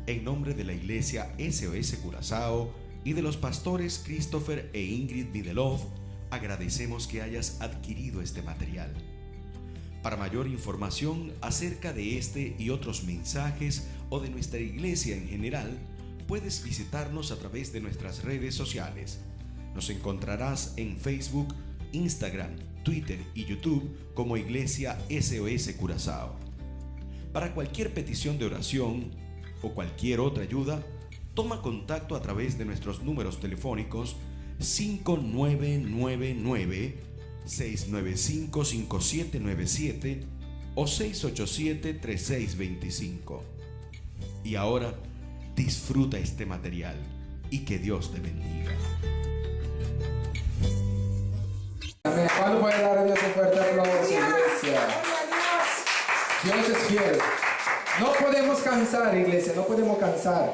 En nombre de la Iglesia SOS Curazao y de los pastores Christopher e Ingrid Midelov, agradecemos que hayas adquirido este material. Para mayor información acerca de este y otros mensajes o de nuestra iglesia en general, puedes visitarnos a través de nuestras redes sociales. Nos encontrarás en Facebook, Instagram, Twitter y YouTube como Iglesia SOS Curazao. Para cualquier petición de oración o cualquier otra ayuda, toma contacto a través de nuestros números telefónicos 5999 695 5797 o 687 3625. Y ahora, disfruta este material y que Dios te bendiga. Amén. ¿Cuándo puede dar a Dios un fuerte aplauso, iglesia? Dios es fiel. No podemos cansar, iglesia, no podemos cansar.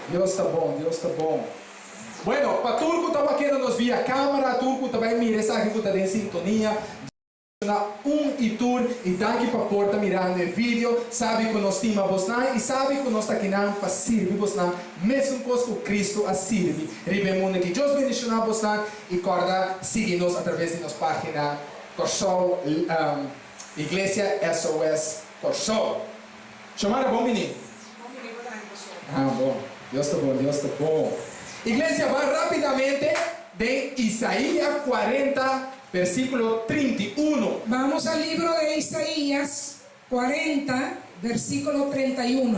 Dios ta bon, Dios ta bon. Bueno, pa tur ku ta wak nos via kamera, tur ku ta bai mira esaki ku ta den sintonia, na un i tur i danki pa por ta mirando e video. Sabi ku nos stima bosnan i sabi ku nos ta akinan pa sirbi bosnan mesun kos ku Kristu a sirbi riba e mundu aki. Dios bendishoná bosnan i kòrda sigui nos atraves di nos página Kòrsou Iglesia SOS Kòrsou. Shomara, bon bini. Bon bini, bo danki pastor. Ah bon, Dios ta bon, Dios ta bon. Iglesia, ban rápidamente den Isaías 40 versíkulo 31. Vamos al libro de Isaías 40, versículo 31.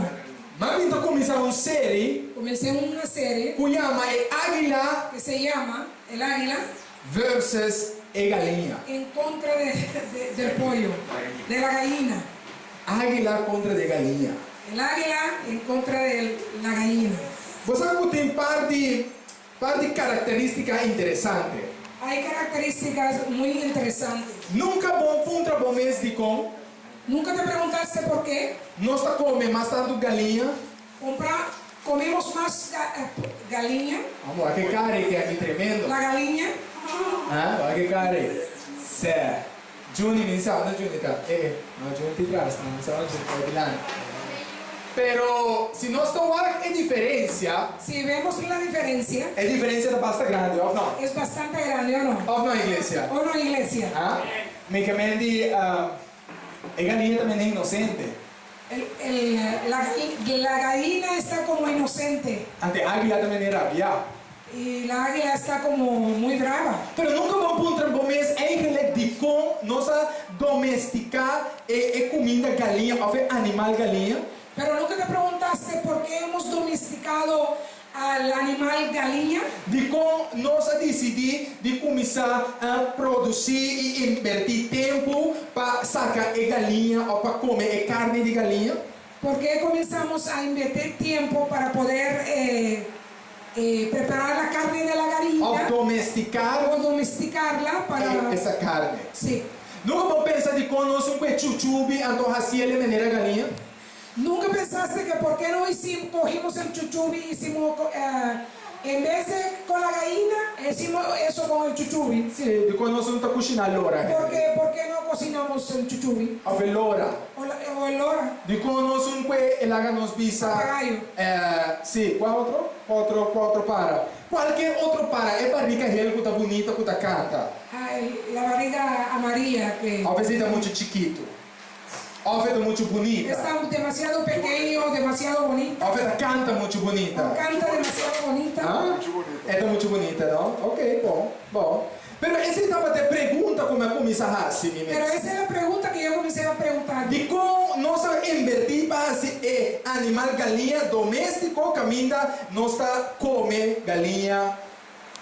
M'a bin ta kuminsá un serie Comencé una serie ku yama E Águila que se llama El Águila versus E Galiña. En contra del pollo, de la gallina. Águila kontra di galiña. El águila en contra de la gallina. Bo sa ku tin par di karakterístika interesante. Hay características muy interesantes. Nunka bo a puntra bo mes dikon ¿Nunca te preguntaste por qué? Nos ta kome mas tantu galiña. Comemos más gallina, Vamos, a ke kara ku aki tremendo. La gallina. Ah, a ke kara. Se. Juni, mi sa unda Juni ta. No, Juni ta atras, no, mi sa unda Juni ta dilanti. Pero si nos ta wak e diferensia, Si vemos la diferencia, e diferensia ta basta grandi, òf no? Es bastante grande, ¿o no? Òf no, iglesia? ¿O no, iglesia? Ah? Mi ke men di, e galiña tambe ta inosente. La gallina está como inocente. Anto águila tambe ta rabiá. Y la águila está como muy brava. Pero nunka bo a puntra bo mes eigenlijk dikon nos a domestiká e kuminda galiña òf e animal galiña? Pero nunca te preguntaste por qué hemos domesticado al animal gallina. Dikon nos a disidí di kuminsá produsí i invertí tempu pa saka e galiña òf pa kome e karni di galiña? ¿Por qué comenzamos a invertir tiempo para poder preparar la carne de la gallina Òf domestiká o domesticarla para esa karni? Sí. Nunka bo a pensa dikon nos no kohe chuchubi anto hasié manera galiña? ¿Nunca pensaste que por qué no hicimos, cogimos el chuchubi y hicimos, en vez de con la gallina, hicimos eso con el chuchubi? Sí, dikon nos no ta kushiná lora. ¿Por qué no cocinamos el chuchubi? Òf e lora. O el lora? Dikon nos no kohe laga nos bisa. Papagayo. Sí, kua otro? Kua otro para? Kualke otro para, e barika hel ku ta bunita ku ta kanta. Ah, la barriga amarilla que Òf e ta muchu chikitu. Òf e ta muchu bunita. Está demasiado pequeño, demasiado bonita. Òf e ta kanta muchu bunita. O canta demasiado bonita. Ah? E ta muchu bunita, no? Ok, bon. Pero esei tabata e pregunta ku mi a kuminsá hasi, mi Pero mes. Esa es la pregunta que yo comencé a preguntar. Dikon nos a invertí pa e animal galiña doméstiko kaminda nos ta kome galiña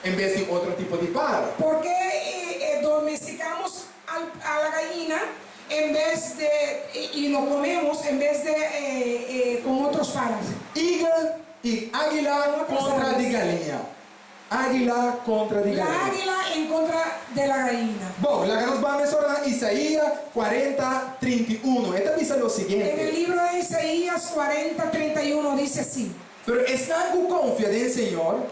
en bes di otro tipo di para? ¿Por qué domesticamos a la gallina en vez de, y lo comemos en vez de con otros paras? Eagle i águila kontra di galiña. Águila kontra di La galiña. Águila en contra de la gallina. Bon, laga nos bai na Isaías 40, 31. E ta bisa lo En el siguiente. Libro de Isaías 40, 31 dice así. Pero esnan ku konfia den Señor,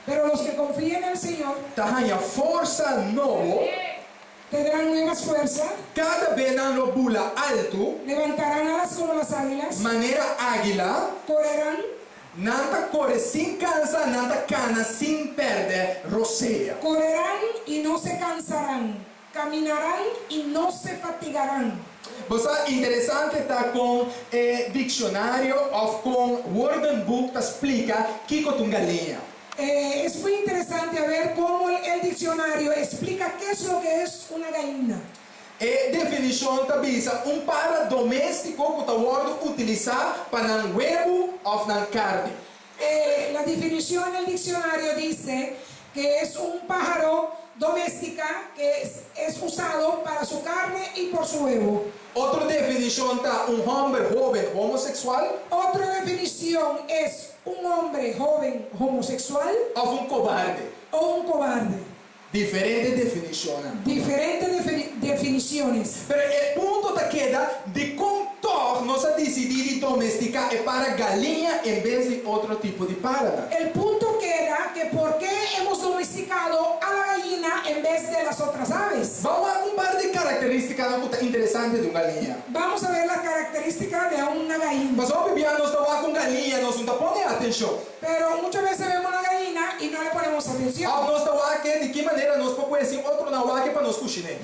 Pero los que confían en el Señor ta haña forsa nobo, tendrán nuevas fuerzas, kada be nan lo bula altu, levantarán alas como las las águilas. Manera águila. Correrán. Nan ta kore sin kansa, nan ta kana sin pèrdè rosea. Correrán y no se cansarán, caminarán y no se fatigarán. Bo sa, interesante ta kon e dikshonario òf kon Woordenboek ta splika kiko ta un galiña. Es muy interesante a ver cómo el diccionario explica qué es lo que es una gallina. E definishon ta bisa un para doméstiko ku ta wòrdu utilisá pa nan webu òf nan karni. La definición en el diccionario dice que es un pájaro doméstica que es usado para su carne y por su huevo. Otro definishon ta un hòmber hóben homoseksual. Otra definición es un hombre joven homosexual. Òf un kobarde. O un cobarde. Diferente definishonnan. Diferentes definiciones. Pero e punto ta keda, dikon tòg nos a disidí di domestiká e para galiña en bes di otro tipo di paranan? El punto queda que por qué hemos domesticado a la gallina en vez de las otras aves. Ban wak un par di karakterístikanan ku ta interesante di un galiña. Vamos a ver las características de una gallina. Pasobra hopi bia nos ta wak un galiña, nos no ta pone atenshon. Pero muchas veces vemos una gallina y no le ponemos atención. Òf nos ta wak di ki manera nos por kue sin otronan wak pa nos kushiné.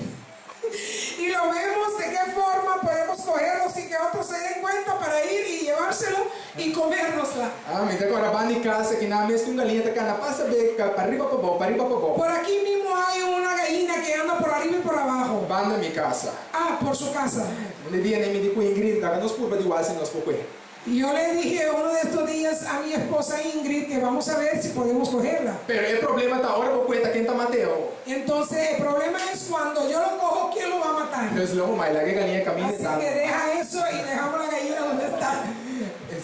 Y lo vemos de qué forma podemos cogerlo sin que otros se den cuenta para ir y llevárselo y comérnosla. Ah, mi ta kòrda ban di kas aki nan mes ku un galiña ta kana pasa beka pariba pa bou, pariba pa bou. Por aquí mismo hay una gallina que anda por arriba y por abajo. Banda mi casa. Ah, por su casa. Un di dia mi di ku Ingrid, laga nos purba di wak si nos por kue. Y yo le dije uno de estos días a mi esposa Ingrid que vamos a ver si podemos cogerla. Pero e problema ta ora bo kue ta ken ta mat'é o. Entonces el problema es cuando yo lo cojo, ¿quién lo va a matar? Entonces lo mai laga e galiña kaminda Así ta. que deja eso y dejamos la gallina donde está.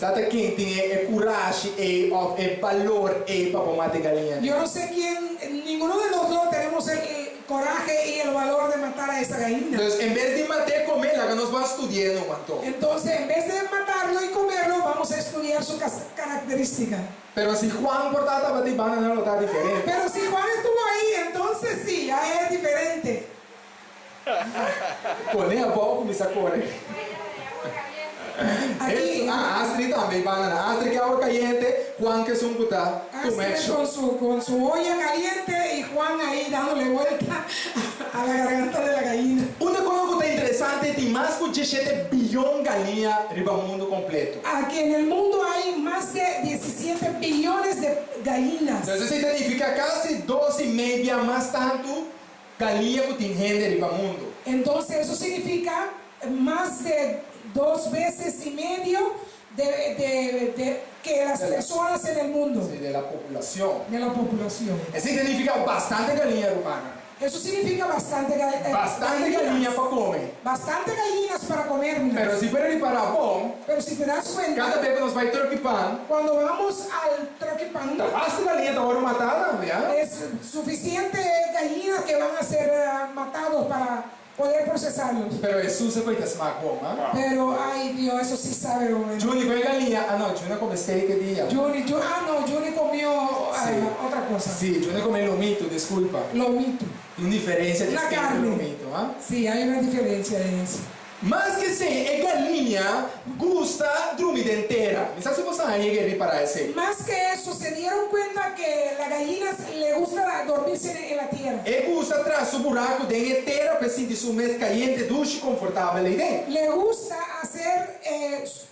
Sa ta ken tin e kurashi ei òf e balor ei pa bo mata e galiña. Yo no sé quién, ninguno de los dos tenemos el coraje y el valor de matar a esa gallina. Dus en bes di mat'é kom'é, laga nos ban studi'é numa anto. Entonces, en vez de matarlo y comerlo, vamos a estudiar su característica. Pero si Juan por ta tabata ei banda nan lo ta diferente. Pero si Juan estuvo ahí, entonces sí, ya es diferente. Pone abou kuminsá kore. Aki. Ah, Astrid tambe banda nan. Astrid ke awa kayente, Juan ke esun ku ta tuma Astrid action. con su, con su olla caliente y Juan ahí dándole vuelta a la garganta de la gallina. Un di kono ku ta interesante tin mas ku dieshete biyon galiña riba mundu kompleto. Aquí en el mundo hay más de 17 billones de gallinas. Entonces esei ta nifiká kasi dos i media mas tantu galiña ku tin hende riba mundu. Entonces eso significa mas de dos veces y medio de, de, de que las De la- personas en el mundo. Sí, de la populashon. De la población. Esei ta nifiká bastante galiña, rumannan. Eso significa bastante Bastante gallinas. galiña pa kome. Bastante gallinas para comer. Pero si bo ripará bon, Pero si te das cuenta, kada bes ku nos bai Truck i Pan, cuando vamos al Truck y Pan, ta basta galiña ta wòrdu matá tambe, ah? es suficiente gallinas que van a ser matados para poder procesarlos. Pero Hesus a koi ta smak bon, ah? Pero, ay Dios, eso sí sabe bueno. Juni koi galiña, ah no, Juni a kome steak e dia. Juni, ah no, Juni comió Sí. otra cosa. Sí, Juni a kome lomito, diskulpa. Lomito. Tin un diferensia di Una steak i carne. lomito, ah? Sí, hay una diferencia en eso. Mas ku esei, e galiña gusta drumi den tera. Mi sa si bo sa haña e ripará esei. Más que eso, se dieron cuenta que la gallina le gusta dormirse en la tierra. E gusta traha su buraku den e tera pa e sinti su mes kayente, dushi i konfortabel ei den. Le gusta hacer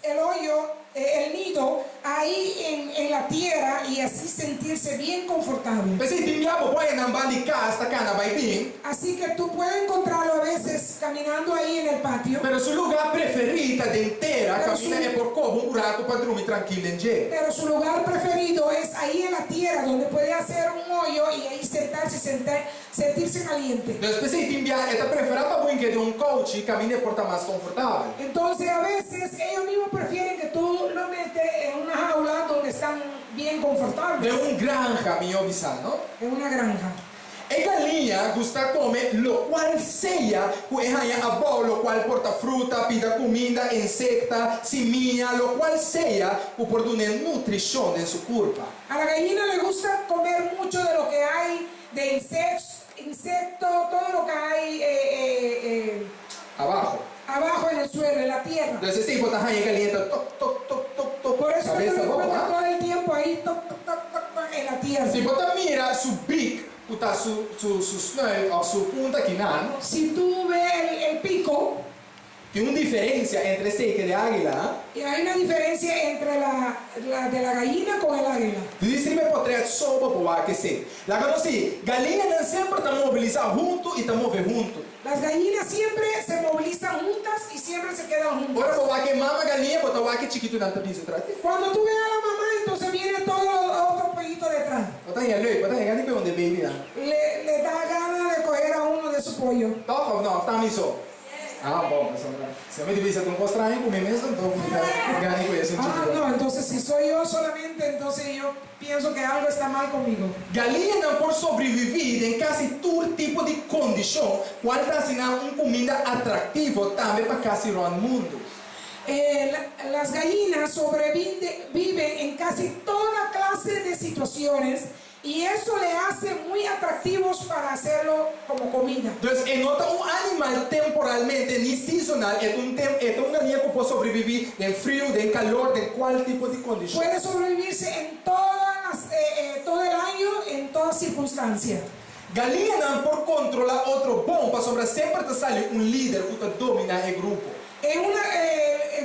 el hoyo, el nido, ahí en la tierra y así sentirse bien confortable. P'esei tin bia bo por haña nan band'i kas ta kana bai bin. Así que tú puedes encontrarlo a veces caminando ahí en el patio. Pero su lugá preferí ta den tera, Pero kaminda su- e por koba un buraku pa drumi trankil den dje. Pero su lugar preferido es ahí en la tierra, donde puede hacer un hoyo y ahí sentarse y sentirse caliente. Dus p'esei tin bia e ta preferá pa bo hink'é den un kouchi kaminda e por ta mas konfortabel. Entonces a veces ellos mismos prefieren que tú lo metes en una jaula donde están bien confortables. Den un granja, mihó bisá, no? En una granja. E galiña gusta kome lokual sea ku e haña abou, lokual por ta fruta, pida kuminda, insekta, simia, lokual sea ku por dun'é nutrishon den su kurpa. A la gallina le gusta comer mucho de lo que hay de insecto, todo lo que hay Abajo. Abajo en el suelo, en la tierra. Entonces esei bo ta haña e galiña ta tok, tok, tok, tok, tok, Por eso que tú kabes lo abou, encuentras ha? todo el tiempo ahí, toc, toc, toc, toc, toc, en la tierra. Si bo ta mira su bik, ku ta su, su, su snuit òf su punta akinan. Si tú ves el, el pico. Tin un diferencia entre esei ke de águila. Y hay una diferencia entre la, la de la gallina con el águila. Di si mi potret so bo por wak esei. Laga nos si, galiñanan semper ta mobilisá huntu i ta move huntu. Las gallinas siempre se movilizan juntas y siempre se quedan juntas. Ora bo wak e mama galiña bo ta wak e chikitunan ta bin su tras di. Cuando tú ves a la mamá entonces viene todo los otros pollitos detrás. Bo ta haña leuk, bo ta haña gana di kohe un de babynan. Le, le da gana de coger a uno de su pollo. Tòg òf no? Òf ta mi so? Ah, bon, pasobra si mi di bisa ta un kos straño ku mi mes, anto mi ta gana ku esun Ah, chikitu. no, entonces si soy yo solamente, entonces yo pienso que algo está mal conmigo. Galiñanan por sobreviví den kasi tur tipo di kondishon, kual ta hasi nan un kuminda atraktivo tambe pa kasi rònt mundu. Eh, las gallinas sobreviven en casi toda clase de situaciones Y eso le hace muy atractivos para hacerlo como comida. Dus e no ta un animal temporalmente ni seasonal, e ta un tem e ta un galiña ku por sobreviví den friu, den kalor, den kual tipo di kondishon. Puede sobrevivirse en todas las todo el año, en toda circunstancia. Galiñanan por kontrolá otro bon pasobra semper ta sali un lider ku ta dominá e grupo. En una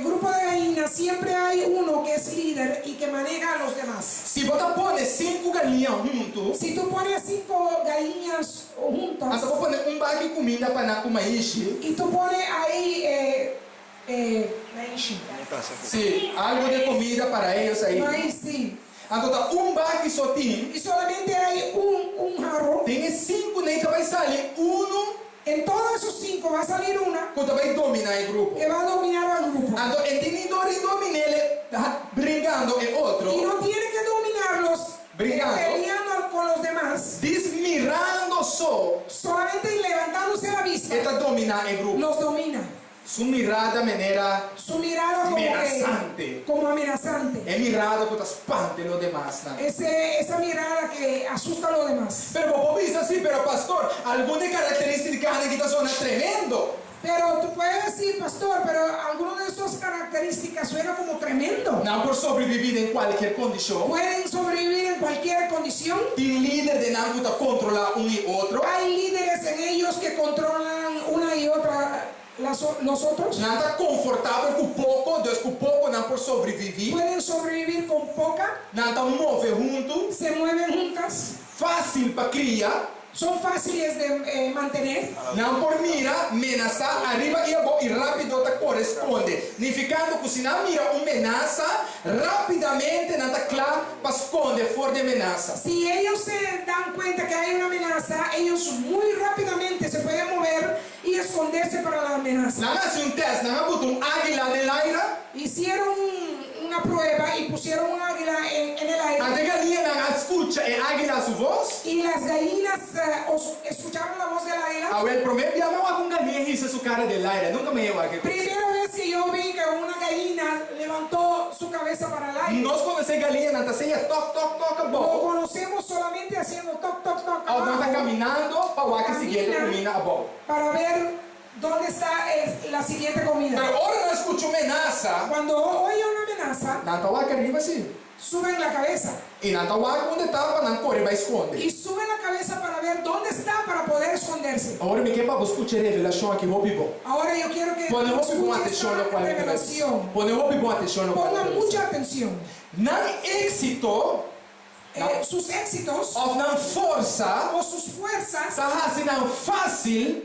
grupo de gallinas siempre hay uno que es líder y que maneja a los demás. Si bo ta pone sinku galiña huntu. Si tú pones cinco gallinas juntas. Anto bo pone un baki kuminda pa nan ku maishi. Y tú pones ahí maishi. Si, algo de comida para ellos ahí. Maíz, si. Anto ta un baki so tin. Y solamente hay un un jarro. Den e sinku nei ta bai sali unu. En todos esos cinco va a salir una. Ku ta bai dominá e grupo. Que va a dominar al grupo. Anto e tin ni dor di domin'é bringando e otro. Y no tiene que dominarlos Bringando. peleando con los demás. Dis mirando so. Solamente levantándose la vista. E ta dominá e grupo. Los domina. Su mirada manera. Su mirada como que Menasante. como amenazante. E mirada ku ta spanta e lo demasnan. Ese, esa mirada que asusta a los demás. Pero bo por bisa si, pero pastor, algun di karakterístikanan aki ta sona tremendo. Pero tú puedes decir, pastor, pero alguno de esas características suena como tremendo. Nan por sobreviví den kualkier kondishon. Pueden sobrevivir en cualquier condición. Tin lider den nan ku ta kontrolá un i otro. Hay líderes en ellos que controlan una y otra las los otros. Nan ta konfortabel ku poko, dus ku poko nan por sobreviví. Pueden sobrevivir con poca. Nan ta move huntu. Se mueven juntas. Fásil pa kria. Son fáciles de mantener. Nan por mira menasá ariba i abou i rápido ta kore skonde, nifikando ku si nan mira un menasa, rápidamente nan ta kla pa skonde for di e menasa. Si ellos se dan cuenta que hay una amenaza, ellos muy rápidamente se pueden mover y esconderse para la amenaza. Nan a hasi un tèst, nan a buta un águila den laira. Hicieron una prueba y pusieron un águila en en el aire. Ante e galiñanan a skucha e águila su vos. Y las gallinas escucharon la voz del águila. Awel, promé bia mi a wak un galiña hisa su kara den laira. Nunka mi a wak e kos. Primera vez que yo vi que una gallina levantó su cabeza para el aire. Nos konosé galiñanan ta seña tok tok tok abou. Lo conocemos solamente haciendo tok tok tok Òf nan ta abajo. kaminando pa wak e siguiente Camina kuminda abou. para ver dónde está la siguiente comida. Pero ora nan skucha un menasa. Cuando oye una amenaza. Nan ta wak ariba si. Suben la cabeza. I nan ta wak unda ta pa nan kore bai skonde. Y suben la cabeza para ver dónde está para poder esconderse. Awor mi ke pa bo skucha e revelashon aki hopi bon. Ahora yo quiero que Pone hopi bon escuche atenshon esta lokual mi ta bai bisa. revelación. Pone hopi bon atenshon lokual mi ta Pongan bai bisa. mucha atención. Nan éksito. Sus éxitos. Òf nan forsa. O sus fuerzas. Ta hasi nan fásil.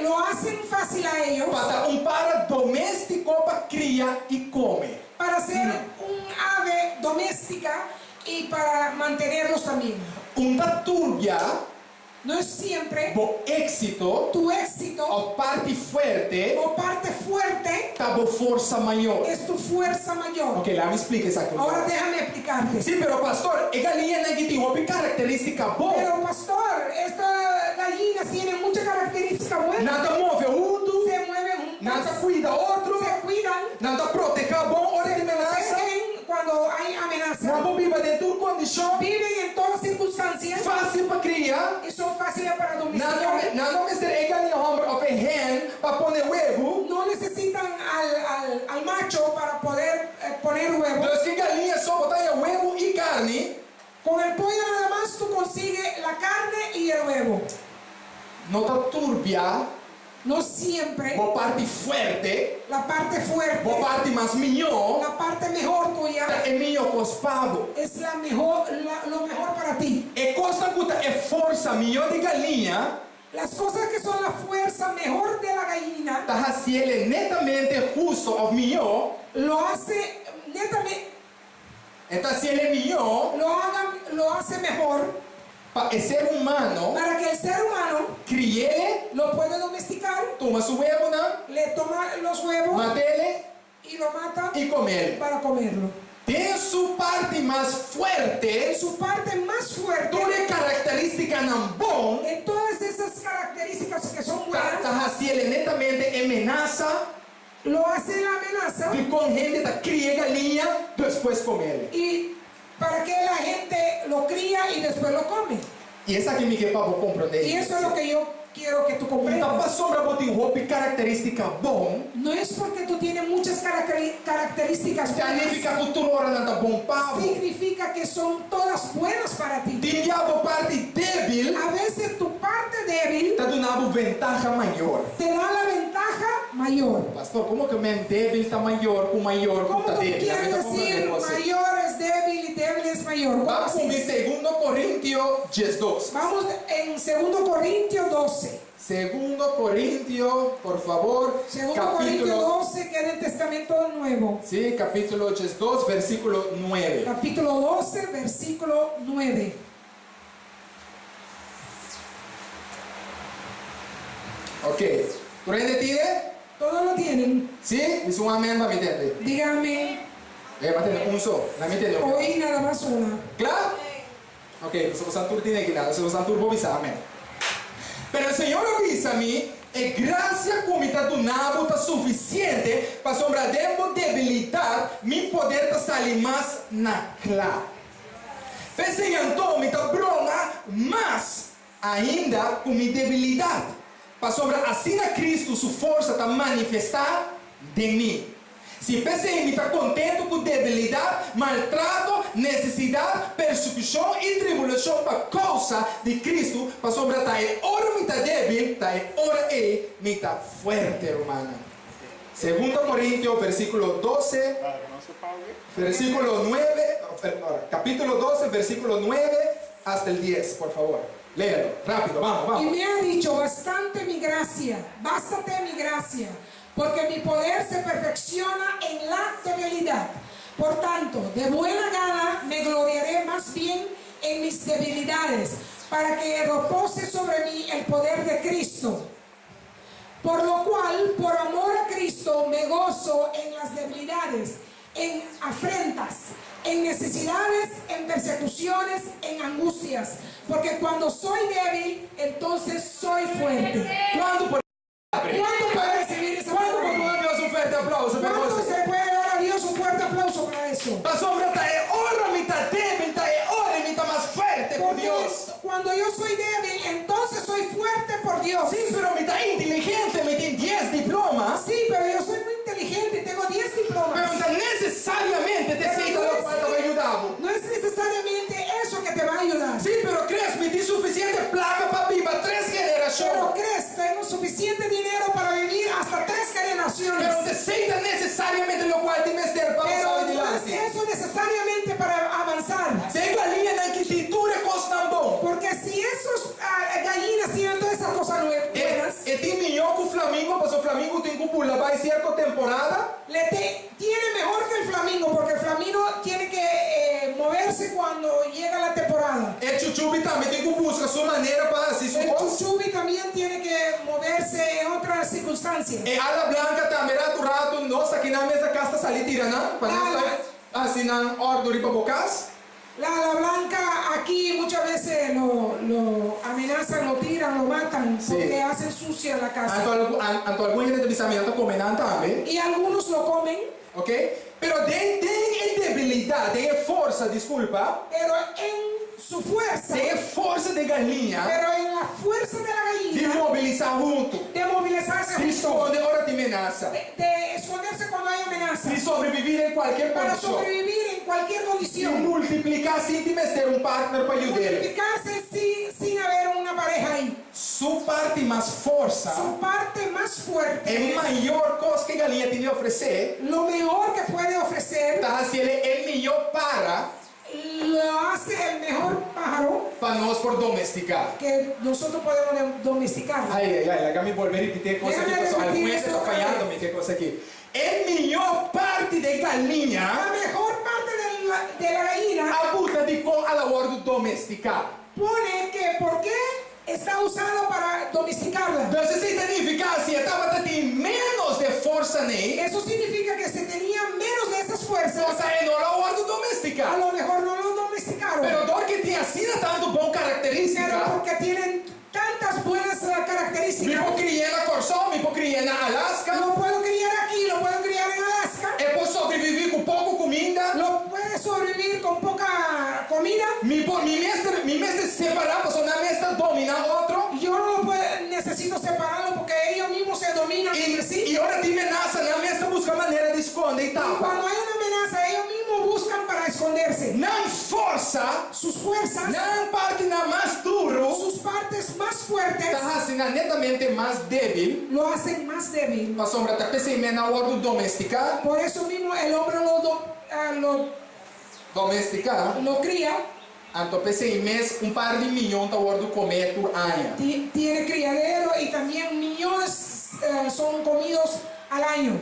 Lo hacen fácil a ellos. Pa ta un para doméstiko pa kria i kome. Para ser un ave doméstica y para mantenerlos también. Un ta turbia. No es siempre. Bo éxito. Tu éxito. Òf parti fuerte. O parte fuerte. Ta bo forsa mayor. Es tu fuerza mayor. Ok, laga mi splika esaki. Ahora déjame explicarte. Sí, pero pastor, e galiñanan aki tin hopi karakterístika bon. Pero pastor, estas gallinas tienen mucha característica buena. Nan ta move huntu. Se mueven juntas. Nan ta kuida otro. Se cuidan. Nan ta protehá bon ora di menasa. Se protegen cuando hay amenaza. Nan por biba den tur kondishon. Viven en todas circunstancias. Fásil pa kria. Y son fáciles para Nan domesticar. no nan no mester e galiña hòmber òf e hen pa pone webu. No. necesitan al, al, al macho para poder eh, poner huevos. Dus ku galiña so bo ta haña webu i karni. Con el pollo nada más tú consigues la carne y el huevo. No ta tur bia. No siempre. Bo parti fuerte. La parte fuerte. Bo parti mas mihó. La parte mejor tuya. Ta e mihó kos pa bo. Es la mejor, la, lo mejor para ti. E kosnan ku ta e forsa mihó di galiña. Las cosas que son la fuerza mejor de la gallina. Ta hasiel netamente hustu òf mihó. Lo hace netamente. E ta hasiel mihó. Lo haga, lo hace mejor. Pa e ser humano. Para que el ser humano. Kri'é. Lo puede domesticar. Tuma su webunan. Le toma los huevos. Mat'é. Y lo mata. I kom'é. Para comerlo. Den su parti mas fuerte. En su parte más fuerte. Tur e karakterístikanan bon. En todas esas características que son buenas. Ta hasiel netamente e menasa. Lo hace la amenaza. Dikon hende ta kria galiña despues kom'é. Y para que la gente lo cría y después lo come. I esaki mi ke pa bo komprondé. Y eso es lo que yo quiero que tú comprendas. No ta pasobra bo tin hopi karakterístika bon. No es porque tú tienes muchas características Ta buenas. nifiká ku tur ora nan ta bon pa bo. Significa que son todas buenas para ti. Tin bia bo parti débil. A veces tu parte débil. Ta duna bo ventaha mayor. Te da la ventaja mayor. Pastor, komo ke men débil ta mayor ku mayor ku Komo ta tú débil? quieres decir mayor es débil y débil es mayor? Komo Ban así? ku mi Segundo Corintio 12. Vamos en Segundo Corintio 12. Segundo Corintio, por favor. Segundo Corintio 12, que es el Testamento Nuevo. Sí, capítulo 2, versículo 9. Capítulo 12, versículo 9. Ok. Tur hende tine? Todos lo tienen. Sí? Bisa un amén pa mi tende. Diga amén. Eh, m'a tende un so. Na mi tende otro. Oí nada más una. Kla? Ok, pasobra boso tur tine aki nan. Pasobra boso tur por bisa amén. Pero e Señor a bisa mi, E grasia ku mi ta duna bo ta sufisiente, pasobra den bo debilidat mi poder ta sali mas na kla. P'esei anto mi ta broma mas ainda ku mi debilidat, pasobra asina Kristu su forsa ta manifestá den mi. Si p'esei mi ta kontentu ku debilidat, maltrato, nesesidat, persekushon i tribulashon pa kousa di Kristu, pasobra ta e ora mi ta débil, ta e ora ei mi ta fuerte, rumannan. Segundo Korintio, versíkulo 12, versíkulo nuebe, kapítulo 12, versíkulo nuebe hasta el dies, por favor. Léelo, rápido, vamos, Y vamos. me ha dicho, bastante mi gracia, bástate mi gracia, porque mi poder se perfecciona en la debilidad. Por tanto, de buena gana me gloriaré más bien en mis debilidades, para que repose sobre mí el poder de Cristo. Por lo cual, por amor a Cristo, me gozo en las debilidades, en afrentas, en necesidades, en persecuciones, en angustias. Porque cuando soy débil, entonces soy fuerte. Kuantu por ¿Cuánto puede recibir esa Kuantu por palabra? duna Dios un fuerte aplauso pa ¿Cuánto esei? se le puede dar a Dios un fuerte aplauso para eso? Pasobra ta e ora mi ta débil, ta e ora mi ta mas fuerte ku Porque Dios. cuando yo soy débil, entonces soy fuerte por Dios. Sí, pero mi ta inteligente, mi tin dies diploma. Sí, pero yo soy muy inteligente y tengo 10 diplomas. Pero no ta necesariamente Pero esei ta no lokual ta bai yuda bo. No es necesariamente eso que te va a ayudar. Sí, pero Chris, mi tin suficiente plaka pa biba tres generashon. Pero Chris, tengo suficiente dinero para vivir hasta tres generaciones. Pero no esei ta necesariamente lokual tin mester pa Pero pasá no es dilanti. eso necesariamente para avanzar. Si e galiñanan ki tin tur e kosnan bon. Porque si esos gallinas tienen todas esas cosas buenas. E tin mihó ku flamingo, pasobra flamingo tin ku bula bai sierto temporada. Le te, tiene mejor que el flamingo, porque el flamino tiene que moverse cuando llega la temporada. E chuchubi tambe tin ku buska su manera pa hasi su El kos. chuchubi también tiene que moverse en otras circunstancias. E ala blanka tambe ratu ratu nos aki nan mesa kas ta sali tira nan pa nan ta hasi nan òrdu riba bo kas. La ala blanca aquí muchas veces lo, lo amenazan, lo tiran, lo matan, Sí. porque hacen sucia la casa. Anto, anto algun hende ta bisa mi nan ta come nan tambe. Y algunos lo comen. Ok? Pero den den e debilidad, den e forsa, disculpa. Pero en su fuerza. Den e forsa di galiña. Pero en la fuerza de la Di gallina mobilisá huntu. de movilizarse Di junto, skonde ora tin menasa. de esconderse cuando hay amenaza, Di sobreviví den kualke para kondishon. sobrevivir en cualquier Di condición, multipliká sin tin mester un partner pa yud'é. multiplicarse sin haber una pareja ahí. Su parti mas forsa, Su parte más fuerte e es mayor kos ku e galiña tin di ofresé, lo mejor que puede ofrecer, ta hasié e mihó para lo hace el mejor pájaro pa nos por domestiká. que nosotros podemos domesticar. Ai, ai, ai, laga mi bolbe ripití e kos aki, Déjame pasobra repetir algun hende esto ta otra fayando vez. mi ke kos aki. E mihó parti di galiña La mejor parte de la gallina a buta dikon el a wòrdu domestiká. pone que por qué está usado para domesticarla. Entonces esei ta nifiká si e tabata tin ménos di e forsanan ei. Eso significa que si tenía menos de esas fuerzas, Por ta e no lo a wòrdu domestiká. a lo mejor no lo domesticaron. Pero dor ku tin asina tantu bon karakterístika. Pero porque tienen tantas buenas características. Mi por kri'é na Kòrsou, mi por kri'é na Alaska. Lo puedo criar aquí, lo puedo criar en Alaska. E por sobreviví ku poko kuminda. Lo puede sobrevivir con poca comida. Mi por mi mester mi mester separá pasobra nan mes ta dominá otro. Yo no lo puedo, necesito separarlo porque ellos mismos se dominan entre sí. I ora tin menasa, nan mes ta buska manera di skonde i Y tapa. cuando hay una amenaza, ellos mismos buscan para esconderse. Nan forsa, Sus fuerzas, nan partinan mas duru, sus partes más fuertes, ta hasi nan netamente mas débil. lo hacen más débil. Pasobra ta p'esei mes nan a wòrdu domestiká. Por eso mismo el hombre lo Domestiká. lo cría. Anto p'esei mes un par di mion ta wòrdu komé tur aña. Tiene criadero y también millones son comidos al año.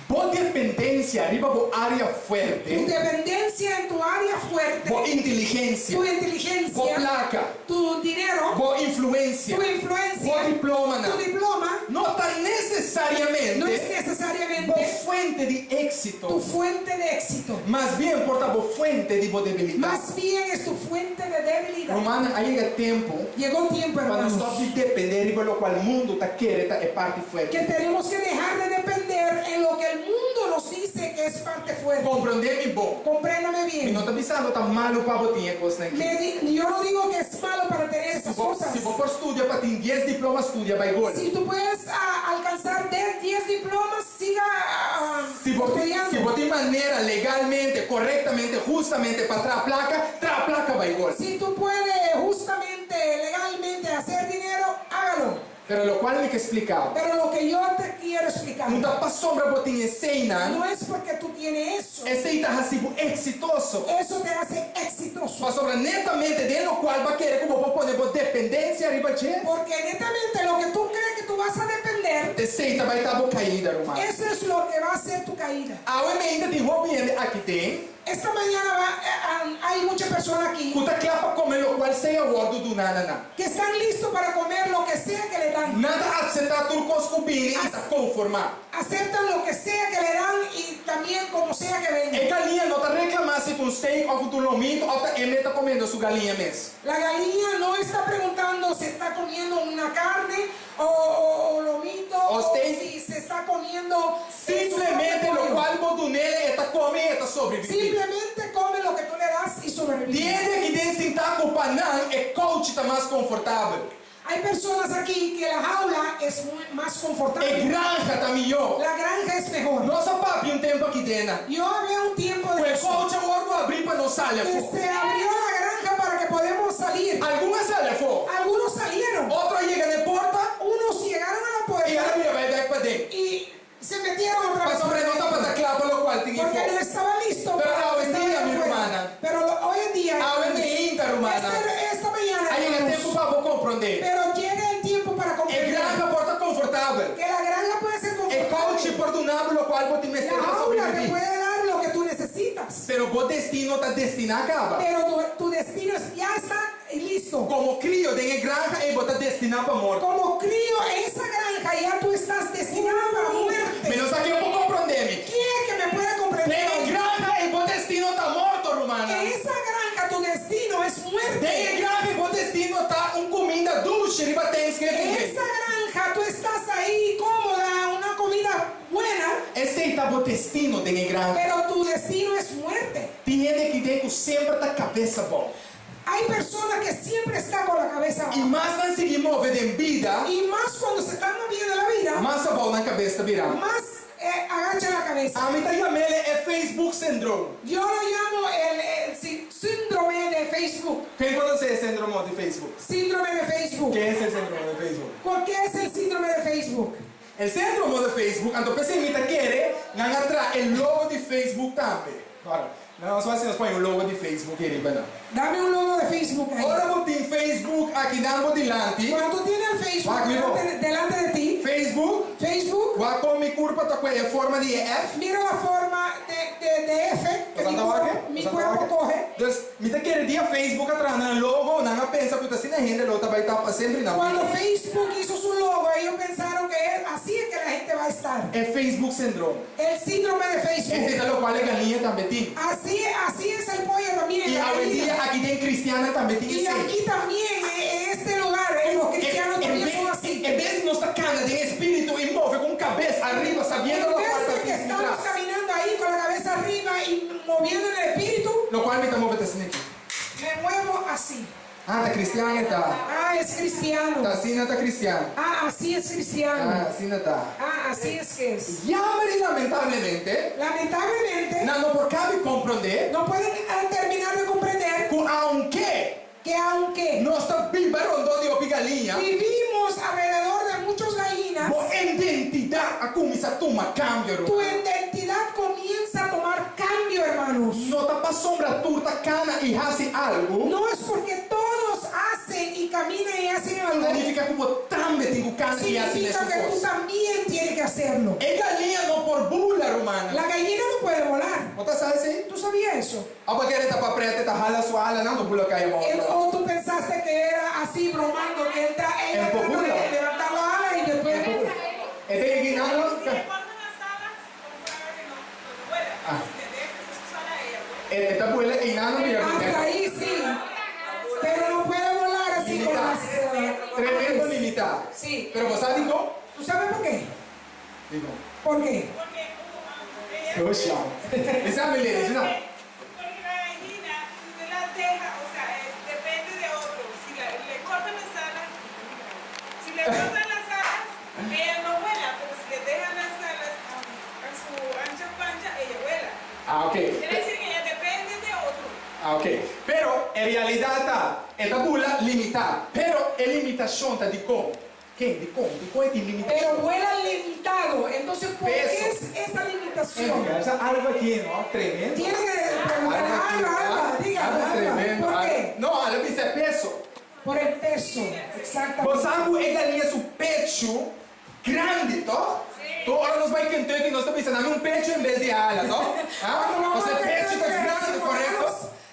Bo dependensia riba bo área Tu fuerte. dependencia en tu área fuerte. Bo inteligensia. Tu inteligencia. Bo plaka. Tu dinero. Bo influensia. Tu influencia. Bo diplomanan. Tu diploma. No ta nesesariamente. No es necesariamente. Bo fuente di éksito. Tu fuente de éxito. Mas bien por ta bo fuente di bo debilidat. Más bien es tu fuente de debilidad. Rumannan, a yega tempu. Llegó tiempo, Pa nos hermanos. stòp di dependé riba lokual mundu ta kere ta e parti fuerte. Que tenemos que dejar de depender en lo que el mundo nos dice que es parte fuerte. Komprondé mi bon. Compréndame Mi bien. no ta bisando ta malu pa bo tin e kosnan aki. Me di- yo no digo que es malo para tener esas Si bo, cosas. si bo por studia pa tin dies diploma, studia bai gol. Si tú puedes ah, alcanzar 10 diplomas, siga ah, Si bo, estudiando. si bo tin manera legalmente, korektamente, hustamente pa traha plaka, traha plaka bai gol. Si tú puedes justamente, legalmente hacer dinero, hágalo. Pero lokual mi ke splika. Pero lo que yo te quiero explicar No ta pasobra bo tin eseinan. no es porque tú tienes eso. Esei ta hasi bo eksitoso. Eso te hace exitoso. Pasobra netamente den lokual bo a kere ku bo por pone bo dependensia riba dje. Porque netamente lo que tú crees que tú vas a depender, Esei ta bai ta bo kaida, ruman. eso es lo que va a ser tu caída. Awe mainta tin hopi hende aki den. Esta mañana va, eh, hay mucha persona aquí. Ku ta kla pa kome lokual sea wòrdu duná na nan. Que están listos para comer lo que sea que le dan. Nan ta akseptá tur kos ku bini i ta konformá. Aceptan lo que sea que le dan y también como sea que venga. E galiña no ta reklamá si ta un steak òf un lomito òf ta e ta komiendo su galiña mes. La gallina no está preguntando si está comiendo una carne o, o- o lomito O o, steak. si se está comiendo eh, su Simplemente propio pollo. lokual bo dun'é e ta kome i e ta sobreviví. Simplemente come lo que tú le das y sobrevive. Tin hende aki den sintá ku pa nan e kouchi ta mas konfortabel. Hay personas aquí que la jaula es más confortable. E granja ta mihó. La granja es mejor. Nos a papia un tempu aki den. Yo hablé un tiempo de Ku e eso. kouchi a wòrdu habrí pa nos sali Que afó. se abrió la granja para que podemos salir. Algun a sali afó. Algunos salieron. Otro a yega na e porta. Unos llegaron a la I puerta a bira bai bèk paden. y se metieron otra vez. Pasobra no tabata kla pa lokual tin Porque afó. no estaba listo. Pero para lo hoy que en estaba dia, mi afuera. hermana. Pero hoy en día, Awe hermanos, mainta, ruman. esta mañana, A yega hermanos, tempu pa bo komprondé. pero llega el tiempo para E comprender granja por ta konfortabel. que la granja puede ser E confortable. kouchi por duna bo lokual bo tin mester La pa jaula te sobreviví. puede dar lo que tú necesitas. Pero bo destino ta destiná kaba. Pero tu destino ya está listo. Komo krio den e granja ei bo ta destiná pa morto. Como crío en esa granja ya tú estás destinado para muerte. Mi no sa ken por komprondé mi. ¿Quién que me puede comprender? Den e granja ei bo destino ta morto, rumannan. En esa granja tu destino es muerte. Den e granja ei bo destino ta un kuminda dushi riba Thanksgiving En Day. esa granja tú estás ahí cómoda, una comida buena. Esei ta bo destino den e granja. Pero tu destino es muerte. Tin hende aki den ku semper ta kabes abou. Hay personas que siempre están con la cabeza I abajo. mas nan sigui move den bida, Y más cuando se están moviendo en la vida, mas abou nan kabes ta bira. más agacha la cabeza. Ami ta yam'é e Facebook syndrome. Yo lo llamo el síndrome de Facebook. Ken konosé e síndrome di Facebook? Síndrome de Facebook. Ke es e síndrome di Facebook? ¿Por qué es el síndrome de Facebook? E síndrome di Facebook, anto p'esei mi ta kere nan a traha e logo di Facebook tambe. Ora, nos wak si nos pone un logo di Facebook ei riba nan. Dame un logo de Facebook ahí. Ora bo tin Facebook aki nan bo dilanti. Cuando tú tienes el Facebook Wak mi bo. delante de ti. Facebook. Facebook. Wak kon mi kurpa ta kue e forma di e F. Mira la forma de, de, de F que mi, cuerpo, mi cuerpo coge. Dus, mi ta kere dia Facebook a traha nan logo, nan a pensa ku ta asina hende lo ta bai tapa semper nan Cuando bida. Facebook hizo su logo, ellos pensaron que es, así es que la gente va a estar. E Facebook syndrome. El síndrome de Facebook. Esei ta lokual e galiña tambe tin. Así, así es el pollo también. I la awendia gallina. aki den kristiannan tambe tin Y esei. aquí también, en este lugar, los cristianos también son así. En bes di nos ta kana den espíritu i move ku un kabes ariba sabiendo En lokual vez ta de que tin estamos tras. caminando ahí con la cabeza arriba y moviendo en el espíritu, Lokual mi ta move ta asina aki. me muevo así. Ah, ta kristian e ta. Ah, es cristiano. Ta asina ta kristian. Ah, así es cristiano. Ah, asina ta. Ah, así es que es. Jammer i lamentablemente, Lamentablemente, nan no por kabi komprondé no pueden terminar de comprender ku aunke que aunque nos ta biba rondó di hopi galiña, vivimos alrededor de muchas gallinas, bo identidat a kuminsá tuma kambio, tu ruman. identidad comienza a tomar cambio, hermanos. No ta pasobra tur ta kana i hasi algu. No es porque todos hacen y caminan y hacen algo. Ta nifiká ku bo tambe tin ku kana i hasi Significa mesun que tú kos. también tienes que hacerlo. E galiña no por bula, rumannan. La gallina no puede volar. Bo ta sa esei? ¿Tú sabías eso? Òf bo kere ta pa prete ta hala su alanan no bula kai abou. O tú pensaste que era así bromando que él ta, ella En trata bula. de levantar la ala y después. E ta yega nan no. E ta bula einan no mira. Hasta ahí sí. Pero no puede volar así con las. Tremendo limitá. Sí. Pero bo sa dikon? ¿Tú sabes por qué? Dikon? ¿Por qué? Esha. Bisa mi lady, bisa. Porque la gallina, si usted la deja, o sea, depende de otro. Si le cortan las alas, si le cortan las alas, ella no vuela, pero si le dejan las alas a su ancha pancha, ella vuela. Ah, ok. Quiere decir que ella depende de otro. Ah, ok. Pero en realidad ta, e ta bula limitá. Pero e limitashon ta dikon? Ken? Dikon? Dikon e tin limitashon? Pero vuela limitado. Entonces, ¿por qué Peso. es esa limitación? Esa algo aki, no? Tremendo. Tiene que preguntar Algo aki, Alba, Alba, diga, Algo Alba, tremendo. ¿por Algo- qué? No, algo bisa peso. Por el peso, exactamente. Bo sa ku e galiña su pechu grandi, to? Tur ora nos bai Kentucky nos ta bisa dame un pechu en bes di ala, to? Cuando vamos Pasobra a e pechu ta Kentucky, grandi, korekto?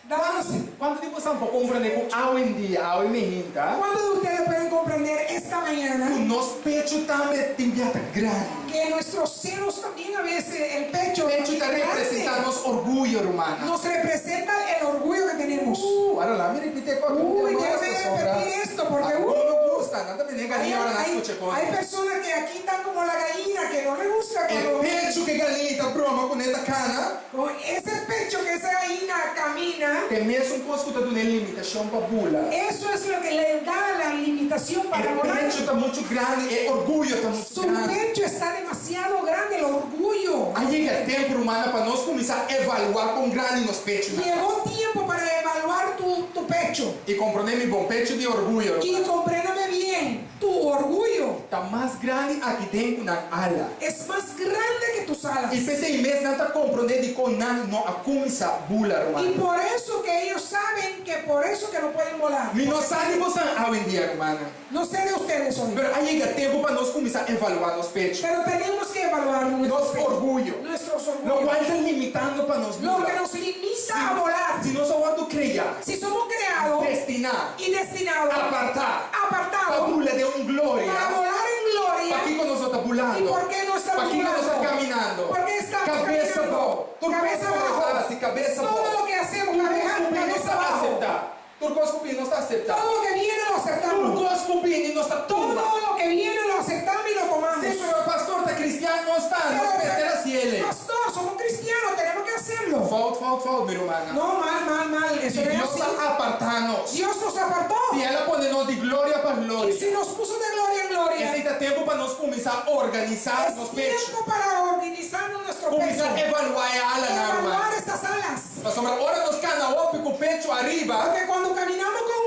Danos, Kuantu di boso por komprendé ku awendia, awe mihinta? ¿Cuántos de ustedes pueden comprender esta mañana? Ku nos pechu tambe tin bia ta grandi. Que nuestros senos también a veces, el pecho. Pechu ta grande, representá nos orguyo, rumannan. Nos representa el orgullo que tenemos. Ahora la mi ripite con Uy, déjame repetir esto porque no gusta, no también hay, gallina ahora hay, escuche con. hay personas que aquí están como la gallina que no le gusta El cuando pecho que gallina broma con esta cana. con ese pecho que esa gallina camina. Te mes un cos ku ta duna e limitashon pa bula. Eso es lo que le da la limitación para E volar. pecho ta muchu grandi, e orguyo ta muchu Su grandi. pecho está demasiado grande, el orgullo. A yega tempu, rumannan, pa nos kuminsá evaluá kon grandi nos pechunan. Llegó tiempo para evaluar tu, tu pecho. I komprondé mi bon, pechu di orguyo, Y rumannan. compréndame bien, tu orgullo Ta mas grandi aki den ku nan ala. es más grande que tus alas. I p'esei mes nan ta komprondé dikon nan no a kuminsá bula, Y rumannan. por eso que ellos saben que por eso que no pueden volar. Mi no sa di bosan awendia, rumannan. No sé de ustedes hoy. Pero a yega tempu pa nos kuminsá evaluá nos pechu. Pero tenemos que evaluar nuestro Nos pecho, orguyo. nuestros Lo orgullos. kual ta limitando pa nos Lo bula. que nos limita a volar. Si nos a wòrdu kreá. Si somos creados Destiná. y destinados, Apartá. apartados, Pa bula den un gloria. para volar en gloria. Pakiko nos no ta bulando? ¿Y por qué no estamos Pakiko nos ta bulando? kaminando? ¿Por qué estamos Kabes caminando? abou. Tur Cabeza kos ku nos ta abajo. hasi, kabes abou. Todo lo que hacemos, Tur cabeza, kos ku bini nos cabeza ta abajo. aseptá. Tur kos ku bini nos ta aseptá. Todo lo que viene lo Tur aceptamos. kos ku bini nos ta tuma. Todo lo que viene lo aceptamos y lo tomamos. Sí, pero pastor ta kristian nos ta, nos mester hasiele. Pastor, somos cristianos, tenemos que hacerlo. Fout, fout, fout, mi rumannan. No, mal, mal, mal. Si Eso no es Dios así. a apartá nos, Dios nos apartó. si El a pone nos di gloria pa Y gloria, si nos puso de gloria en gloria, esei ta tempu pa nos kuminsá organisá es nos pechu. tiempo para organizar nuestro Kuminsá pecho. evaluá e alanan, ruman. Evaluar estas alas. Pasobra ora nos kana hopi ku pechu ariba, Porque cuando caminamos con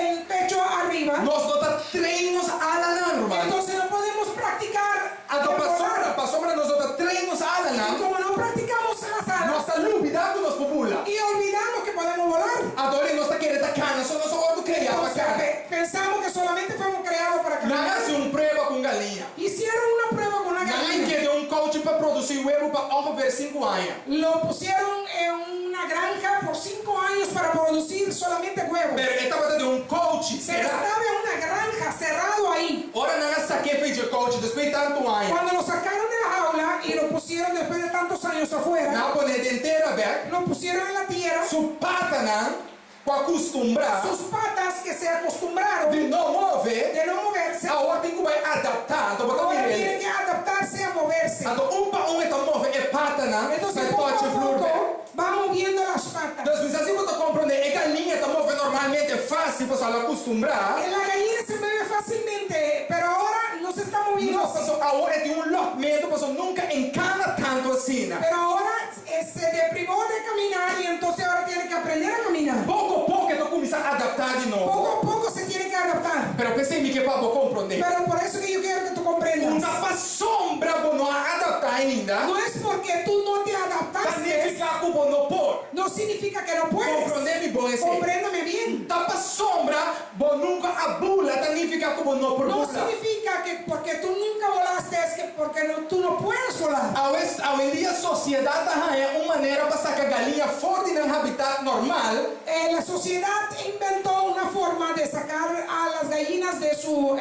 el pecho arriba, nos no ta train nos alanan, ruman. entonces no podemos practicar Anto el pasobra, volar. pasobra nos no ta train nos Y alanan, como no practicamos las alas nos ta lubidá ku nos por bula. y olvidamos que podemos volar, Anto ora nos ta kere ta kana, so nos a wòrdu kreá pa entonces kana. pensamos que solamente fuimos creados para Nan a caminar. hasi un prueba ku un galiña. Hicieron una prueba con una Nan a gallina. inkede un kouchi pa produsí webu pa ongeveer sinku aña. Lo pusieron en una granja por 5 años para producir solamente huevos. Pero e tabata den un kouchi, Pero será. estaba en una granja cerrado ahí. Ora nan a sak'é for di e kouchi despues di tantu aña. Cuando lo sacaron de la jaula y lo pusieron después de tantos años afuera, Nan a pon'é den tera bèk. lo pusieron en la tierra, Su patanan ku a kustumbrá sus patas que se acostumbraron di no move, de no moverse, awor tin ku bai adaptá. Anto bo ta ahora mira. tienen que adaptarse a moverse. Anto un pa un e ta move e patanan, Entonces bai poco a touch e vloer bèk. poco va moviendo las patas. Dus mi sa si bo ta komprondé, e galiña ta move normalmente fásil pasobra el a kustumbrá. La gallina se mueve fácilmente, pero ahora no se está moviendo No, así. paso awor e tin un lòkmentu, paso nunka e no kana tantu asina. Pero ahora se deprivó de caminar y entonces ahora tiene que aprender a caminar. Poko poko e ta kuminsá adaptá di nobo. Poco a poco se tiene que adaptar. Pero p'esei mi ke pa bo komprondé. Pero por eso que yo quiero que tú comprendas. No ta pasobra bo no a adaptá ainda. No es porque tú no te Ta adaptaste, nifiká ku bo no por. no significa que no puedes. Komprondé mi bon esei. Compréndame bien. Ta pasobra bo nunka a bula, ta nifiká ku bo no por No bula. significa que porque tú nunca volaste es que porque no, tú no puedes volar. Awendia sosiedat a haña un manera pa saka galiña for di nan habitat normal. La sociedad inventó una forma de sacar a las gallinas de su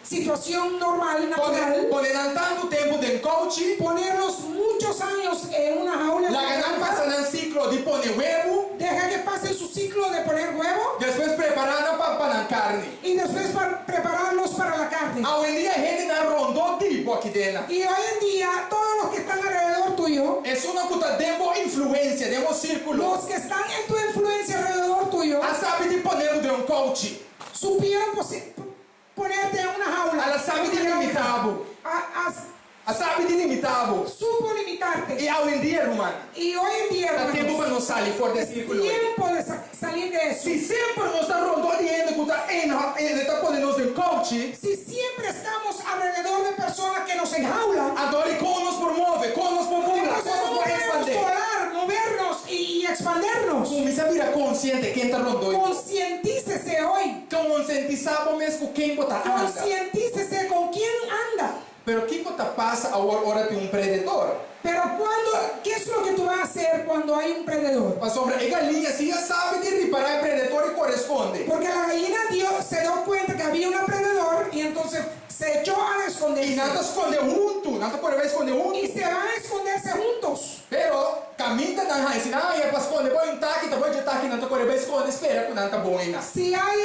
situación normal, natural, Pone, pone nan tantu tempu den kouchi, ponerlos muchos años en una jaula. laga nan pasa nan siklo di pone webu, Deja que pasen su ciclo de poner huevo despues prepará nan pa pa nan karni. y después para prepararlos para la carne. Awendia hendenan rondó di bo akiden. Y hoy en día, todos los que están alrededor tuyo, Esunnan ku ta den bo influensia, den bo sírkulo. los que están en tu influencia alrededor tuyo, A sabi di pone bo den un kouchi. supieron ponerte en una jaula. Nan a sabi di limitá bo. A sabi di limitá bo. Supo limitarte. I awendia, ruman, Y hoy en día, ta tempu hermanos, pa nos sali for di e es sírkulo. tiempo de salir de eso. Si semper nos ta rondó di hende ku ta en ta pone nos den kouchi, Si siempre estamos alrededor de personas que nos enjaulan, anto kon nos por move, kon nos por bula, entonces kon nos ¿cómo por podemos ekspandé? volar, movernos y expandernos? Kuminsá bira konsiente ken ta rondó. Concientícese hoy. Konsientisá bo mes ku ken bo ta anda. Concientícese con quién anda. Pero kiko ta pasa awor ora tin un predador? Pero cuando, ¿qué es lo que tú vas a hacer cuando hay un predador? Pasobra e galiña si a sabi di ripará e predador i kore skonde. Porque la gallina se dio cuenta que había un predador y entonces se echó a I esconderse. nan ta skonde huntu, nan ta kore bai skonde huntu. Y se van a esconderse juntos. Pero kaminda nan haña, si nan haña pa skonde, bou un taki, ta bou di taki, nan ta kore bai skonde, spera ku nan ta bon einan. Si hay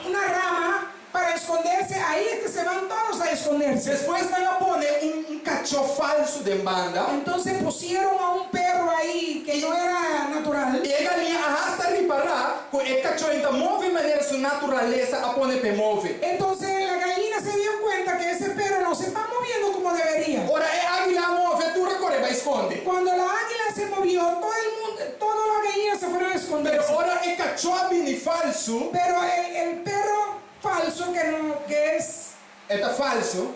una rama para esconderse, ahí es que se van todos a esconderse. Despues nan a pone un kachó falsu den banda. Entonces pusieron a un perro ahí que no era natural. I e galiña a hasta ripará ku e kachó n' ta move manera su naturalesa a pone p'e move. Entonces la gallina se dio cuenta que ese perro no se está moviendo como debería. Ora e águila move, tur a kore bai skonde. Cuando la águila se movió, todo el mundo, todas las gallinas se fueron a Pero esconderse. ora e kachó a bini falsu, Pero el perro falso que no, que es e ta falsu.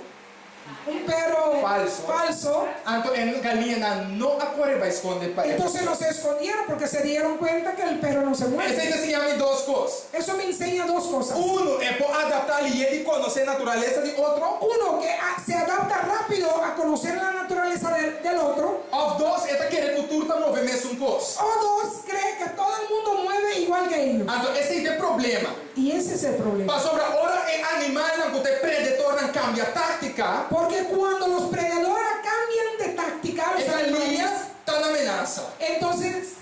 un perro Falso. falso, Anto e galiñanan no a kore bai skonde pa e. entonces no se escondieron porque se dieron cuenta que el perro no se mueve. Esei ta siña mi dos kos. Eso me enseña dos cosas. Uno, e por adaptá lihé di konosé naturalesa di otro. Uno, que se adapta rápido a conocer la naturaleza del otro. Òf dos, e ta kere ku tur ta move mesun kos. O dos, cree que todo el mundo mueve igual que ellos. Anto esei ta e problema. Y ese es el problema. Pasobra ora e animalnan ku ta predadornan kambia táktika, Porque cuando los predadores cambian de táctica, los e galiña animales, ta na menasa. entonces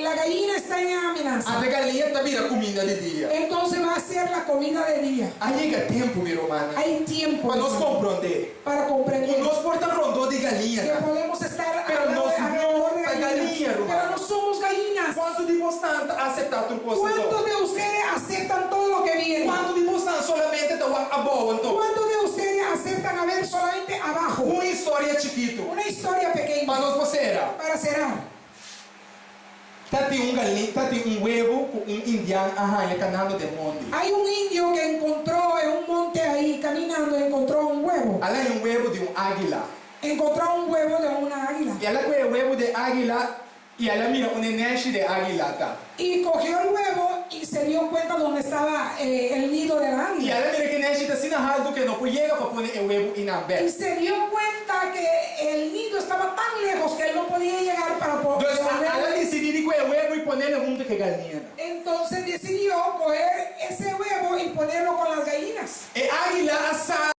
la gallina está en amenaza. Anto e galiña ta bira kuminda di dia. Entonces va a ser la comida de día. A yega tempu, mi ruman, Hay tiempo pa nos hermano, komprondé. para comprender Nos por ta rondó di galiña, que podemos estar pero nos alrededor no de ta gallinas. gallinas, galiña, ruman. Pero no somos gallinas. Kuantu di boso ta aseptá tur kos ¿Cuántos anto? de ustedes aceptan todo lo que viene? Kuantu di boso solamente ta wak abou anto? ¿Cuántos de ustedes aceptan a ver solamente abajo? Un historia chikitu. Una historia pequeña Pa nos por sera. para cerrar. Tabatin un galiña, tabatin un webu ku un indian a haña kanando den mondi. Hay un indio que encontró en un monte ahí caminando, encontró un huevo. El a haña un webu di un águila. Encontró un huevo de una águila. I el a kohe e webu di águila i el a mira unda e nèshi di águila ta. Y cogió el huevo y se dio cuenta donde estaba el nido de la I águila. el a mira ku e nèshi ta asina haltu ku e no por yega pa pone e webu einan Y bèk. se dio cuenta que el nido estaba tan lejos que él no podía llegar para poder. Dus el a disidí di kohe e webu i pon'é huntu ku e galiña. Entonces decidió coger ese huevo y ponerlo con las gallinas. E águila a sali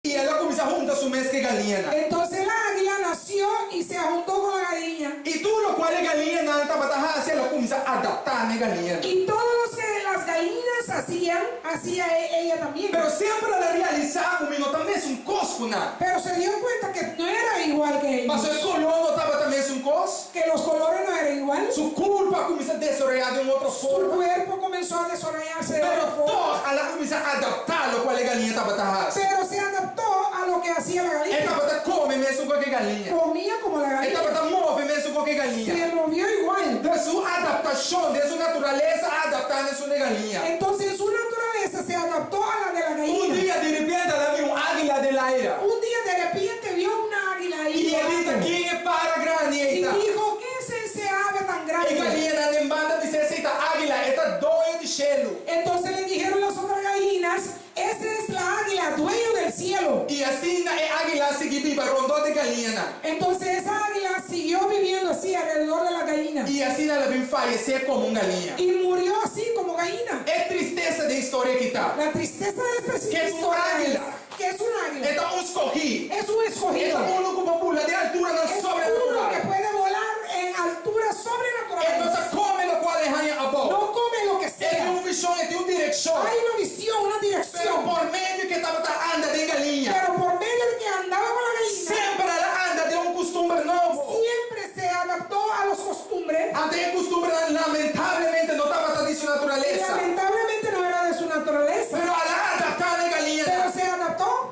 i el a kuminsá hunta su mes ku e galiña. Entonces la águila nació y se juntó con la gallina. I tur loke e galiñanan tabata hasi, el a kuminsá adaptá na e galiña. Y todo lo que las gallinas hacían, hacía ella también. Pero semper el a realisá ku mi no ta mesun kos ku nan. Pero se dio cuenta que no era igual que ellos. Pasobra e koló no tabata mesun kos. Que los colores no eran igual. Su kurpa a kuminsá desaroyá di un otro Su forma. cuerpo comenzó a desarrollarse de Pero otra forma. toch el a kuminsá adaptá loke e galiña tabata hasi. Pero se adaptó a lo que hacía la E gallina. tabata kome mesun kos ku e galiña. Comía como la E gallina. tabata move mesun kos ku e galiña. Se movió igual. Den su adaptashon, den su naturalesa a adaptá na esun di galiña. Entonces su naturaleza se adaptó a la de la Un gallina. dia di repente el a mira un águila den laira. Un día de repente vio una águila ahí. I el di volando. ken e para grandi Y ei ta? dijo, ¿qué es ese ave tan E grande? galiñanan den banda a bis'é, esei ta águila, e ta doño di shelu. Entonces le dijeron las otras gallinas, esa es la águila, dueño del cielo. I asina e águila a sigui biba rondó di galiñanan. Entonces esa águila siguió viviendo así alrededor de la gallina. I asina el a bin fayesé komo un galiña. Y murió así como gallina. E tristesa di e historia aki ta. La tristeza de esta Que es un historia águila. es que es un águila. E ta un skohí. Es un escogido. E ta unu ku por bula den alturanan Es uno sobrenatural. que puede volar en alturas E no sobrenaturales. ta kome lokual e haña abou. No come lo que E tin sea. un vishon, e tin un direkshon. Hay una visión, una Pero dirección. por medio ku e tabata anda den galiña. Pero por medio de que andaba con la gallina, Semper el a anda den un kustumber nobo. siempre se adaptó a los costumbres. Anto e kustumbernan lamentablemente no tabata di su Y naturalesa. lamentablemente no era de su naturaleza. Pero el a adaptá na e galiña. Pero se adaptó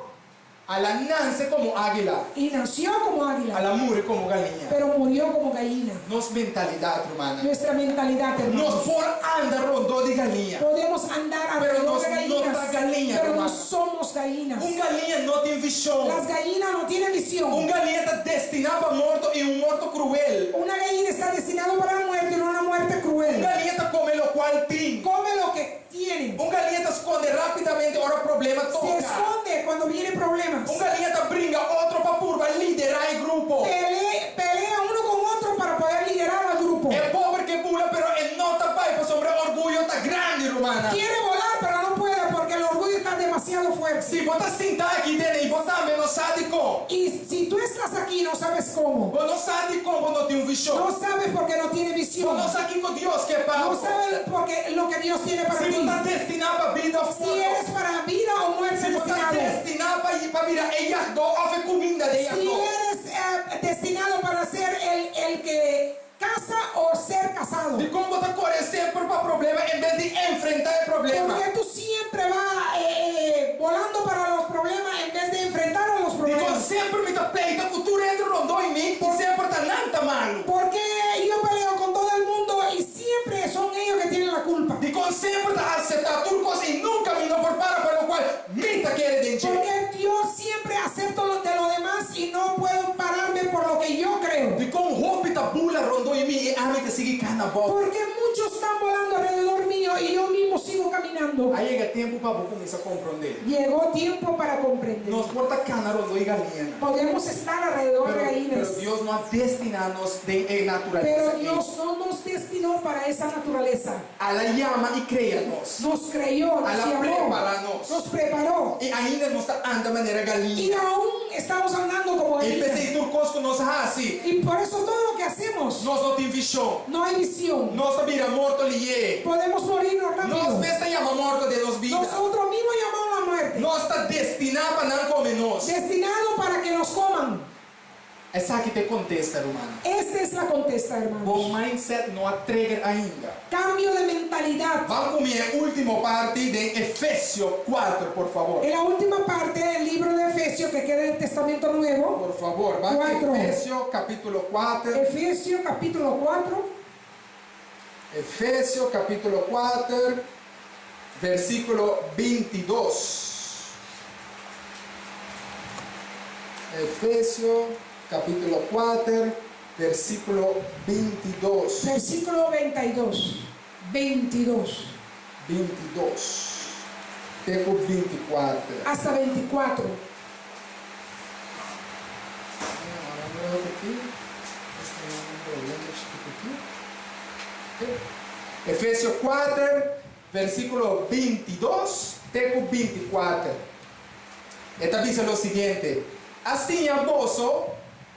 El a nase komo águila. y nació como águila. El a muri komo galiña. Pero murió como gallina. Nos mentalidat, ruman. Nuestra mentalidad, hermanos. Nos por anda rondó di galiña. Podemos andar Pero alrededor nos de gallinas, no ta galiña, pero no hermano. somos gallinas. Un galiña no tin vishon. Las gallinas no tienen visión. Un galiña ta destiná pa morto i un morto kruel. Una gallina está destinada para la muerte y no una muerte Un cruel. galiña ta kome lokual tin. Come lo que tiene. Un galiña ta skonde rápidamente ora problema Se toka. esconde cuando vienen problemas. Un galiña ta bringa otro pa purba liderá e grupo. Pelea uno con otro para poder liderar al grupo. E pober ke bula, pero e no ta bai pasobra orguyo ta grandi, ruman. Quiere volar, pero no puede porque el orgullo está demasiado fuerte. Si bo ta sintá aki den i bo tambe no sa dikon. Y si tú estás aquí y no sabes cómo, Bo no sa dikon bo no tin un vishon. no sabes porque no tiene Bo visión, no sa kiko Dios ke pa no bo. sabes porque lo que Dios tiene para Si ti. bo ta destiná pa bida òf Si morto. eres para vida o muerte Si bo ta destinado. destiná pa pa bira e yagdó òf e kuminda di Si yagdó. eres destinado para ser el que caza o ser cazado. Dikon bo ta kore semper pa problema en bes di enfrentá e problema. Porque tú siempre vas volando para los problemas en vez de enfrentar a los Dikon problemas. semper mi ta pleita ku tur hende rondó di mi i semper ta nan ta malu. Porque yo peleo con todo el mundo y siempre son ellos que tienen la culpa. Dikon semper ta aseptá tur kos i nunka mi no por para pa lokual mi ta kere den dje. Porque yo siempre acepto lo de los demás y no puedo pararme por lo que yo creo. Dikon hopi ta bula rondó di mi i ami ta sigui kana abou. Porque muchos están volando alrededor mío y yo mismo sigo caminando. A yega tempu pa bo kuminsá komprondé. Llegó tiempo para comprender. Nos por ta kana rondó di galiña. Podemos estar alrededor de Pero, gallinas. pero Dios no a destiná nos den e naturalesa. Pero Dios no nos destinó para esa naturaleza. El a yama i krea nos. Nos creyó, nos El a llamó, prepará nos. nos preparó. I ainda nos ta anda manera Y galiña. aún estamos andando como I gallinas. p'esei tur kos ku nos hasi. Y por eso todo lo que hacemos, Nos no tin vishon. no hay visión. Nos ta bira morto lihé. Podemos morirnos Nos rápido. mes ta yama morto den nos bida. Nosotros mismos llamamos la muerte. Nos ta destiná pa nan kome nos. Destinado para que nos coman. Esaki ta e kontesta, ruman. Esta es la contesta, hermanos. Bo mindset no a trigger ainda. Cambio de mentalidad. Ban ku mi e último parti di Efesio 4, por fabor. En la última parte del libro de Efesios que queda en el Testamento Nuevo, Por fabor, ban 4. Efesio kapítulo 4. Efesios capítulo 4, Efesio kapítulo 4, versíkulo 22. Efesio kapítulo 4, versíkulo 22. Versículo 22. 22 22. Te ku 24. Hasta 24. Aki. Un problema chikitu aki. Ok. Efesio 4, versíkulo 22, te ku 24. E ta bisa lo siguiente: A siña boso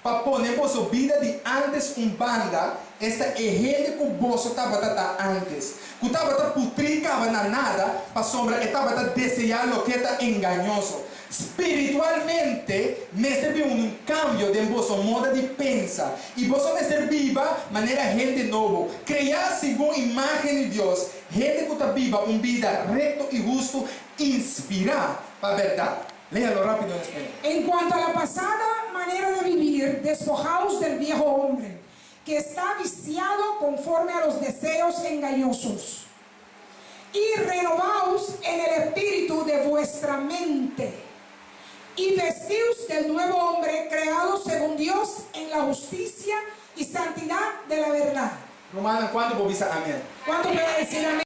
pa pone boso bida di antes un banda, esta e hende ku boso tabata ta antes, ku tabata putrí kaba na nada, pasobra e tabata deseá loke ta engañoso. Spiritualmente, mester bin un kambio den boso moda di pensa, i boso mester biba manera hende nobo, kreá segun imágen di Dios, hende ku ta biba un bida rekto i hustu, inspirá pa bèrdat. Léalo rápido en español. En cuanto a la pasada manera de vivir, despojaos del viejo hombre, que está viciado conforme a los deseos engañosos. Y renovaos en el espíritu de vuestra mente. Y vestíos del nuevo hombre creado según Dios en la justicia y santidad de la verdad. Ruman, kuantu por bisa amèn? ¿Cuánto puede decir amén?